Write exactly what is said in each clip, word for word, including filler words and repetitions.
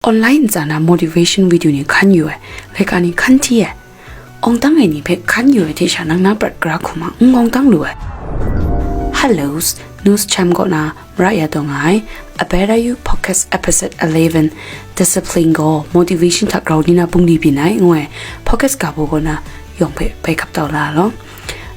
Online ntsa na motivation video ni hkan yu ai, laika ni hkan hti ai, awng dang ai ni hpe hkan yu ai hte sha nang na prat gara hkum a n awng dang lu ai. Hello, News Chem kaw na mara ya taw nga ai A Better You Podcast Episode eleven, Discipline gaw Motivation hta grau di na bungli byin ai ngu ai podcast ga baw kaw na yawng hpe bai hkap tau la law.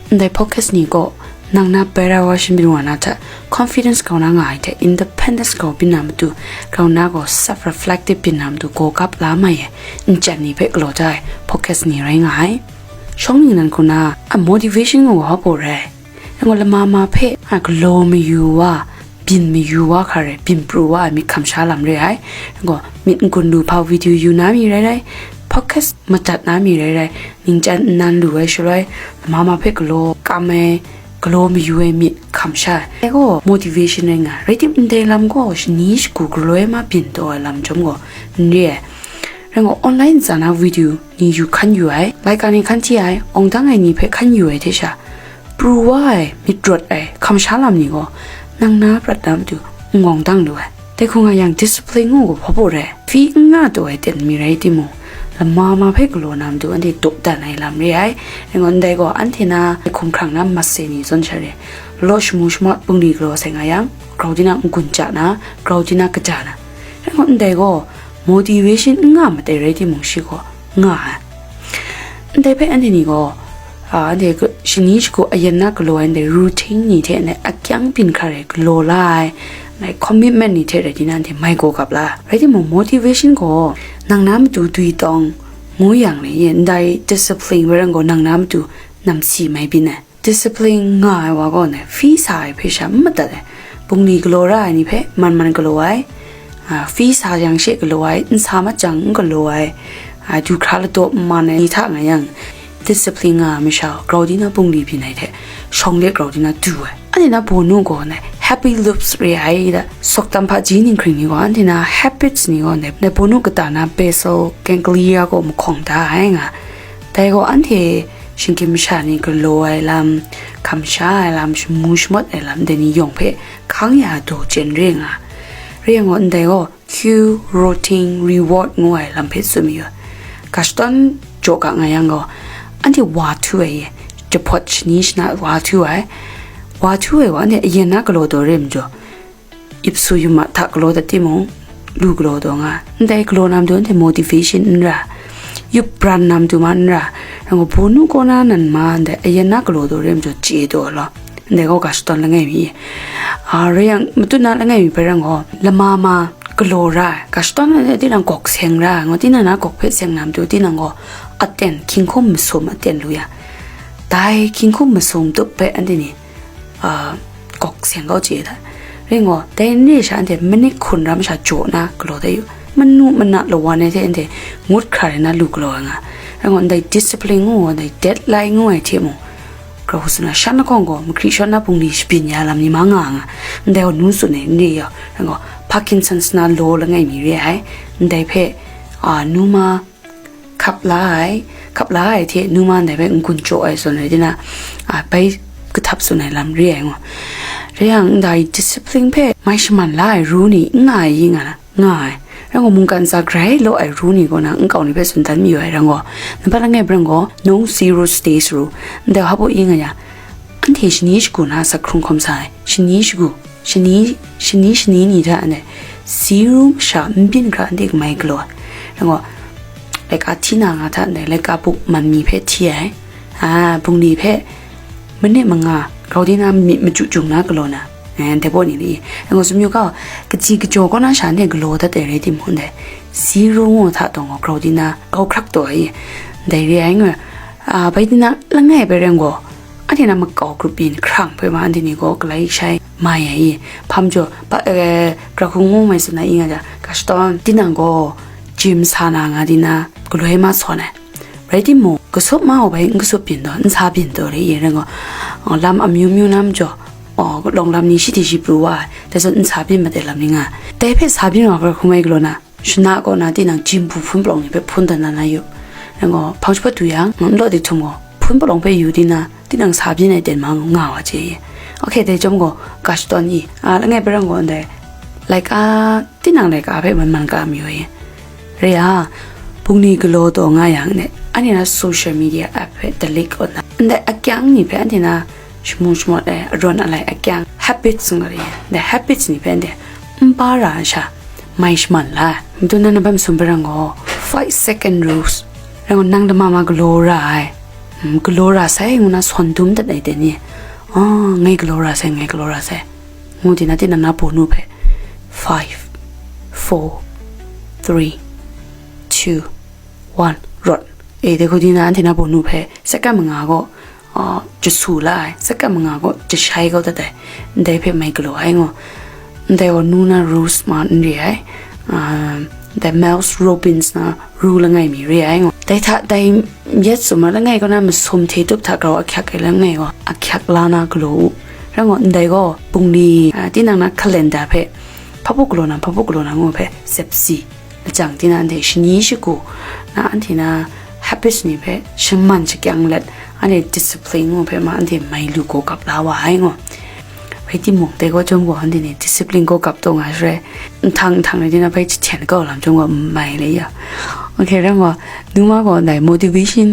Ndai podcast ni gaw nang na better version byin wa na hta, confidence grau na nga ai hte independence grau byin na matu, grau na gaw self reflective byin na matu gaw gap la mai ai nchyan ni hpe galaw da ai podcast ni rai nga ai. Shawng ningnan hku na a motivation ngu wa hpa rai. Nang gaw lama ma hpe a galaw mayu wa, byin mayu wa hkra rai, byin pru wa ai myit hkam sha lam re ai. Nang gaw myit n-gun lu hpa video yu na mi rai rai, podcast madat na mi rai rai, ningchyang nnan lu ai shaloi, lama ma hpe galaw kam ai, galaw mayu ai myit hkam sha ai. Dai gaw motivation rai nga ai. Rai tim, ndai lam gaw shani shagu galoi ma byin taw ai lam chyawm gaw n re ai. Rai gaw, online ntsa na video ni yu hkan yu ai, laika ni hkan hti ai, awng dang ai ni hpe hkan yu ai hte sha, pru wa ai, myit rawt ai, hkam sha lam ni gaw, nang na prat na matu n awng dang lu ai. Dai hku nga yang, discipline ngu gaw hpa baw rai, fee n nga taw ai ten mi rai timung, lama ma hpe galaw na matu anhte dawdan ai lam re ai. Rai gaw, ndai gaw anhte na hkumhkrang na matse ni zawn sha re, law shamu shamawt bungli galaw sai nga yang, grau di na n-gun ja na, grau di na kaja na. Rai gaw, ndai gaw motivation n nga matai rai timung, shi gaw nga ai. Ndai hpe anhte ni gaw, a, anhte shani shagu ayan na galaw ai ndai routine ni hte ndai akyang byin hkra rai galaw la ai, ndai commitment ni hte rai di na anhte mai gaw gap la. Rai timung, motivation gaw nang na matu dwi tawng ngu yang le, ndai discipline bai rai gaw nang na matu namsi mai byin ai. Discipline nga ai wa gaw ndai fee sa ai hpe sha n madat ai. Bungli galaw ra ai ni hpe man man galaw ai, a, fee sa yang she galaw ai, n sa mat jang n galaw ai, a, du hkra ladaw n man ai ni hta nga yang, discipline nga ai masha grau di na bungli byin ai hte shawng de grau di na du ai. Anhte na bawnu gaw ndai happy loops re ai da, sawk tam hpaji ninghkring ni gaw, anhte na habits ni gaw ndai, ndai bawnu kata na basal ganglia gaw mahkawng da ai nga. Dai gaw anhte shinggyim masha ni galaw ai lam, hkam sha ai lam, shamu shamawt ai lam, dai ni yawng hpe hkang ya daw chyen re nga. Re yang gaw, ndai gaw cue, routine, reward ngu ai lam hpe tsun mayu ai. Ga shadawn jaw ga nga yang gaw, anhte wa htu ai, jahpawt shani shana wa htu ai. Wa htu ai gaw, anhte ayan na galaw daw re ai majaw, ip su yum a hta galaw dat timung, lu galaw daw nga. Ndai galaw na matu anhte motivation n ra, yup bran na matu ma n ra, rai gaw, bawnu kaw na nan ma ndai ayan na galaw daw re ai majaw chye daw ai law. Ndai gaw ga shadawn langai mi, a, rai yang, matut na langai mi hpe rai gaw, lama ma galaw ra ai. Ga shadawn anhte tinang gawk seng ra ai, ngaw, tinang na gawk hpe seng na matu, tinang gaw aten, hkying hkum masum aten lu yang, dai hkying hkum masum tup hpe anhte ni, a, gawk seng kau chye ai hta. Rai gaw, dai n re sha, anhte manit hkun ram sha jaw na galaw dat yu. Manu mana lawan ai hte anhte ngut hkra rai na lu galaw ai nga. Rai gaw, ndai discipline ngu gaw, ndai deadline ngu ai hte mung, grau hku tsun na, shan lahkawng gaw, mahkri shawn na bungli shabyin ya lam ni ma nga nga. Ndai gaw nu tsun ai n re yaw. Rai gaw, Parkinson's na law langai mi re ai. Ndai hpe, a, nu ma hkap la ai, hkap la ai hte nu ma ndai hpe n-gun jaw ai zawn rai di na, a, bai kahtap tsun ai lam re ai ngaw. Rai yang, ndai discipline hpe mai shaman la ai ru ni n nga ai i nga na, nga ai. Rai gaw, mungkan ntsa grai law ai ru ni kaw na nkau ni hpe tsun dan mayu ai rai gaw, nampat langai bai rai gaw, no zero stays ru, ndai hpa baw i nga yang, anhte shani shagu na asak hkrung hkawm sa ai, shani shagu, shani, shani shani ni hta ndai, zero masha n byin hkra anhte kamai galaw ai. Rai gaw, laika hti na nga hta ndai, laika buk man mi hpe hti ai, a, bungli hpe manit manga grau di na myit machyu jung na galaw na, eh, dai baw ni li. Rai gaw, sumyu kau, kaji kajaw kaw na sha anhte galaw dat ai rai timung, ndai, zero ngu hta taw gaw grau di na, grau hkrak taw ai, ndai re ai ngaw, a, bai di na langai bai rai gaw, anhte na makau grup byin hkrang hpe ma, anhte ni gaw galai shai mai ai i, hpa majaw, ba, eh, gra hku ngu mai tsun na i nga ja, ga shadawn tinang gaw gym sa na nga di na galoi ma sawn ai. Rai timung, kasup ma u bai n kasup byin taw, n sa byin taw re i rai gaw, uh, lam amyu myu na majaw, uh, lawng lam ni shi hte shi pru wa ai, dai zawn n sa byin mat ai lam ni nga ai. Dai hpe sa byin wa gra hku mai galaw na, shana kaw na tinang gym hpu hpun palawng ni hpe hpun dan na na yu. Rai gaw, hpang jahpawt du yang, n law dik htum gaw, hpun palawng hpe yu di na, tinang sa byin ai ten ma nga wa chye ye. Ok, dai chyawm gaw, ga shadawn i, a, langai bai rai gaw ndai, laika, tinang laika hpe man man ka mayu ye. Re a, bungli galaw taw nga yang ne, anhte na social media app hpe delete kaw na, ndai akyang ni hpe anhte na shamung shamawt ai, arawn alai akyang, habits ngu ga re, ndai habits ni hpe anhte n pa ra ai sha, mai shaman la ai. Matu nan na bam sum barang gaw, five second rules. Rang gaw, nang dama ma galaw ra ai. Mm, galaw ra sai ngu na sawn dum dat ai dai ni? Ah, ngai galaw ra sai, ngai galaw ra sai. Ngu di na, tinang na bawnu hpe, five, four, three, two, one, rawt. E, dai hku di na, anhte na bawnu hpe, second manga gaw, ah, jasu la ai, second manga gaw jashai kau dat ai, ndai hpe mai galaw ai ngu. Ndai gaw nu na rules ma n re ai, ah, ndai Mel Robbins na ru langai mi re ai ngu. Dai hta dai yet sum ai langai kaw na masum hte tup hta grau ahkyak ai langai gaw, ahkyak la na galaw u. Rai ngu, ndai gaw bungli, ah, tinang na calendar hpe, hpabu galaw na, hpabu galaw na ngu hpe, sepsi. Lajang tinang anhte shani shagu na, anhte na habits ni hpe shaman shakyang let, anhte discipline ngu hpe ma anhte mai lu gaw gap la wa ai ngu. Rai timung, dai gaw chyawm gaw anhte ni discipline gaw gap taw nga shaloi, nhtang nhtang rai tinang hpe jahten kau lam chyawm gaw mai le ya. Ok, rai gaw, nu ma gaw ndai motivation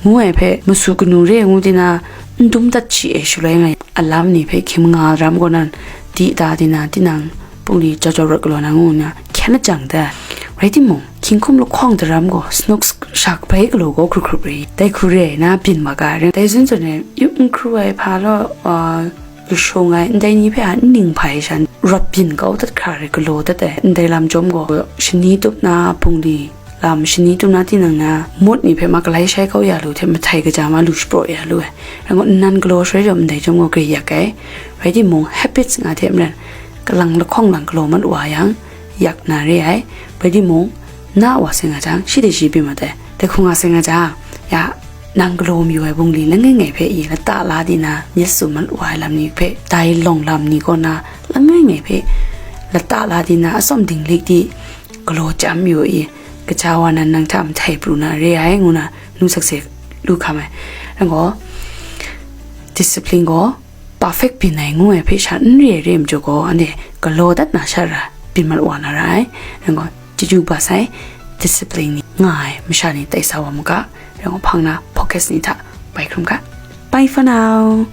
ngu ai hpe masu kanu re ngu tinang n dum dat shi e shaloi nga, alam ni hpe hkying nga ram gaw nan, di ta tinang, tinang bungli jau jau rawt galaw na ngu nna hkyen lajang da. Rai timung, hkying hkum lahkawng daram gaw snuk sha kabai galaw gaw hkrup hkrup rai, dai hku re ai na byin mat ga ai. Dai zawn zawn e, yup n hkru ai hpa law, ah, kashung ai, ndai ni hpe a n ning hpai sha, rawt byin kau dat hkra rai galaw dat ai. Ndai lam chyawm gaw, shani tup na bungli lam, shani tup na tinang na mut ni hpe ma galai shai kau ya lu hte, mahtai kaja ma lu shapraw ya lu ai. Rai ngu, nnan galaw shaloi chyawm ndai chyawm gaw grai yak ai. Rai timung, habits nga hte maren, kalang lahkawng lang galaw mat wa yang, yak na re ai. Rai timung, na wa sai nga jang, shi de shi byin mat ai. Dai hku nga sai nga jang, ya, nang galaw mayu ai bungli langai ngai hpe i lata la di na, myit su mat wa ai lam ni hpe, dai lawng lam ni kaw na, langai ngai hpe lata la di na, atsawm dinglik di galaw chyam mayu i, kaja wa nan nang hta mahtai pru na re ai, ngu na, nu sakse lu hkam ai. Rai gaw, discipline gaw, perfect byin ai ngu ai hpe sha n re ai re ai majaw gaw, anhte galaw dat na sha ra byin mat wa na ra ai. Rai gaw, chyeju ba sai, discipline ni nga ai masha ni tai sa wa mu ga, rai gaw, hpang na focus ni hta bai hkrum ga. Bye for now.